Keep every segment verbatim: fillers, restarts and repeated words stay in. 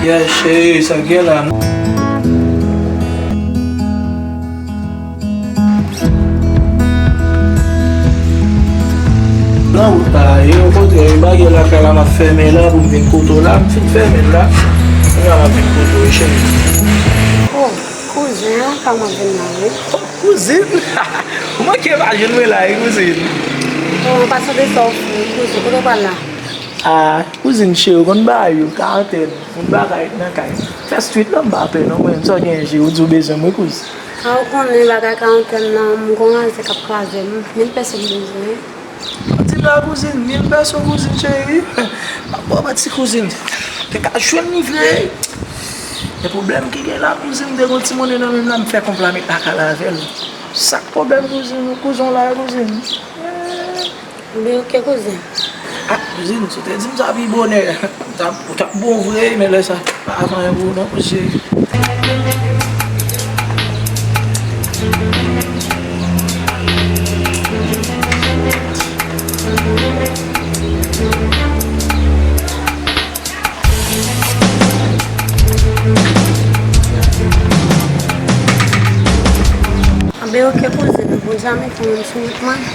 Yeah, cheri, sa k gen la? Nan wout la, e okontrè, e bagay lakay la, m ap fèmen la pou m vin kote w la, m fin fèmen l la. Kounye a m ap vin kote w, cheri. Oh, kouzen, an pa mwen vin la, wi. Oh, kouzin! Ou manke pa jwenn mwen la, wi, kouzin. Oh, an pa sante sa w fè, kouzen, kote w pral la? Ah, kouzin cheri, ou konn bagay yo, karantèn, moun pa ka ret nan kay. Fè street la, m pa pè non, mwen, sa w genyen, cheri, ou di w bezwen mwen, kouz. Ah, ou konnen bagay karantèn nan, m gon razè k ap kraze m, mil pèso m bezwen. Ou di la, kouzin, mil pèso, kouzin cheri. M ap ba w manti, kouzin. Te ka jwenn li vre. Men pwoblèm ki gen la, kouzin, m te gon ti monnen nan men m la, m fè konpla met lakay avè l. Sa k pwoblèm, kouzin, kouzon la, kouzin. Ebyen, oke, kouzen. Ah, kouzin, si w te di m sa pi bonè, ou t ap, ou t ap bon vre, men lè sa, pa avan yon gwo non, kouzen. Anben, oke, kouzen, bon, jamè, kouzen, sou wout mwen.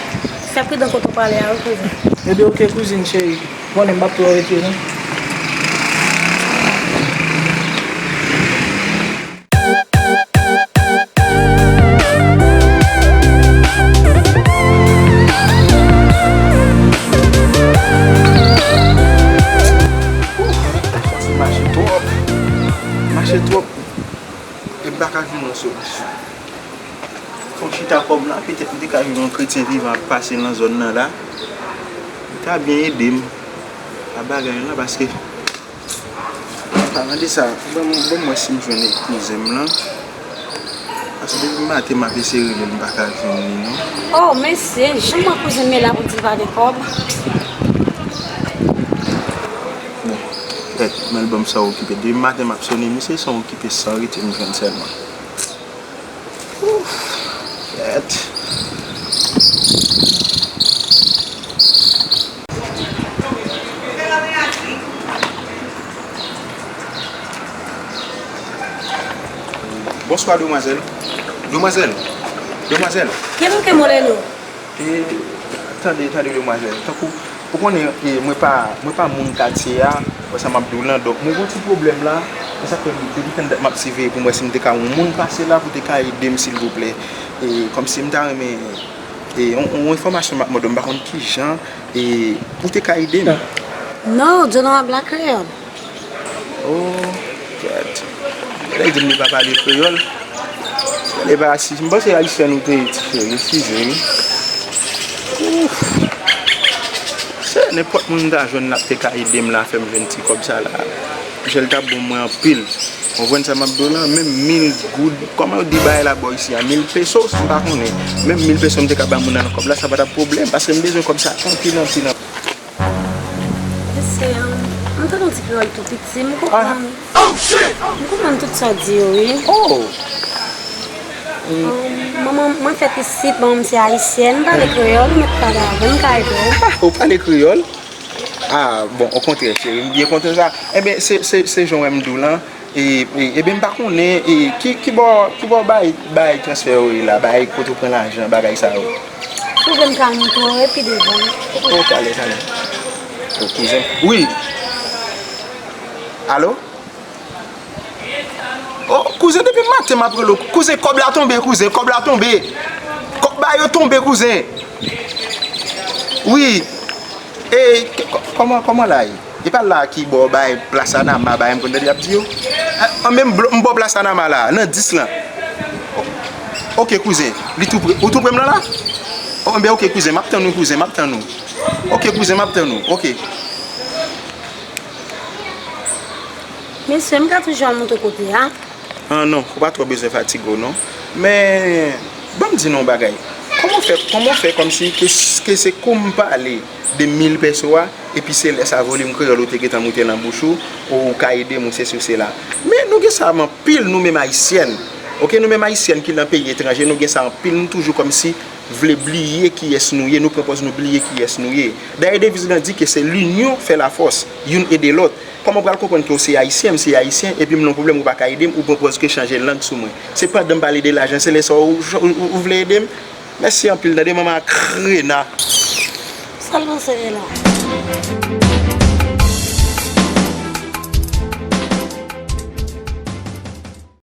Fè pridan kote w prale a, wi, kouzen. Ebyen, oke, kouzin cheri. Konnen m p ap twò rete, non. Mache twòp. Mache twòp. E m pa ka jwenn yon solisyon. Fon chita kòm la, petèt m te ka jwenn yon kretyen vivan ap pase nan zòn nan la. Li ta byen ede m a bagay la, paske, palan de sa, ban m, ban m wè si m jwenn kouzen m lan. Paske depi maten m ap eseye rele l, m pa ka jwenn li, non. Oh, mesye, jan m wè kouzen m la pou di l pa gen kòb. Bon, petèt, men l ban m san okipe. Depi maten m ap sone misye, san okipe, san rete m jwenn sèlman. Ouf, kèt. Bonswa, demwazèl. Demwazèl. Demwazèl. Kèlke moleno? E, tande, tande, demwazèl. Tankou, ou konnen, e, mwen pa, mwen pa moun katye a, wè sa m ap di w lan. Donk, mwen gen yon ti pwoblèm la. Se sa k fè m, depi tann dat m ap siveye pou m wè si m te ka yon moun pase la pou te ka ede m, silvouplè. E, kòmsi m ta renmen, e, yon, yon enfòmasyon m ap mande w, m pa konn ki jan, e, ou te ka ede m. Non, John ap la kreyòl. Oh, kèt. Lè l di m li pa pale kreyòl. Lè pa si, m panse ayisyen ou te ye, ti cheri, eskize wi. Ouf. Se nenpòt moun m ta jwenn la te ka ede m la, fè m jwenn ti kòb sa la. Michel t ap bon mwen anpil. Konprann sa m ap di w lan, menm mil goud, kòman yo di bagay la bò isi a, mil peso, m pa konnen. Menm mil peso m te ka ba moun nan kòb la, sa pa t ap pwoblèm, paske m bezwen kòb sa anpil, anpil, anpil. Mesye, m tande yon ti kreyòl tou piti, m konprann. M konprann tout sa w di yo, wi. Oh! Manman, mwen fèt isit, manman m se ayisyèn, m pale kreyòl, ou mèt pale avè m, m ka ede w. Ah, ou pale kreyòl? Ah, bon, okontrè, cheri, m byen kontan sa. Enben, se, se, se jan w wè m di w lan, E, e, ebyen, m pa konnen, e, ki, ki bò, ki bò bay, bay transfè yo ye la, bay kote w pran lajan, bagay sa yo. Kouzen m ka montre w epi devan. O, talè, talè. O, kouzen. Wi. Alo? O, kouzen, depi maten m ap rele w. Kouzen, kòb la tonbe, kouzen, kòb la tonbe. Kòb ba yo tonbe, kouzen. Wi. E, k-, k-, kòman, kòman la ye? E pa la ki bò bay plas Anama, bay m konn tande y ap di yo. A, an menm blo-, m bò plas Anama la, nan dis lan. O-, oke, kouzen. Li tou pre. Ou tou pre m lan la? O, enben, oke, kouzen. M ap tann ou, kouzen. M ap tann ou. Oke, kouzen, m ap tann ou. Oke. Mesye, m ka toujou al montre kote a. Ah non, ou pa twò bezwen fatige w non. Men, ban m di nou yon bagay. Kòman w fè, kòman w fè kòmsi ke, ke se kou m pale de mil pèso a, epi se lè sa volim kreyòl ou te gentan moute nan bouch ou, ou ka ede m, ou sesi ou sela. Men nou gen sa anpil, nou menm ayisyèn. Oke, nou menm ayisyèn ki nan peyi etranje, nou gen sa anpil, nou toujou kòmsi vle bliye kiyès nou ye, nou pran pòz nou bliye kiyès nou ye. Dayè deviz lan di ke se l'union fait la force, youn ede lòt. Kòman w pral konprann ke w se ayisyen, m se ayisyen, epi m nan yon pwoblèm ou pa ka ede m, ou pran pòz ke chanje lang sou mwen. Se pandan m pale de lajan, se lè sa ou, ou, ou, ou vle ede m? Mèsi anpil, tande manman krena. Sa l panse e la?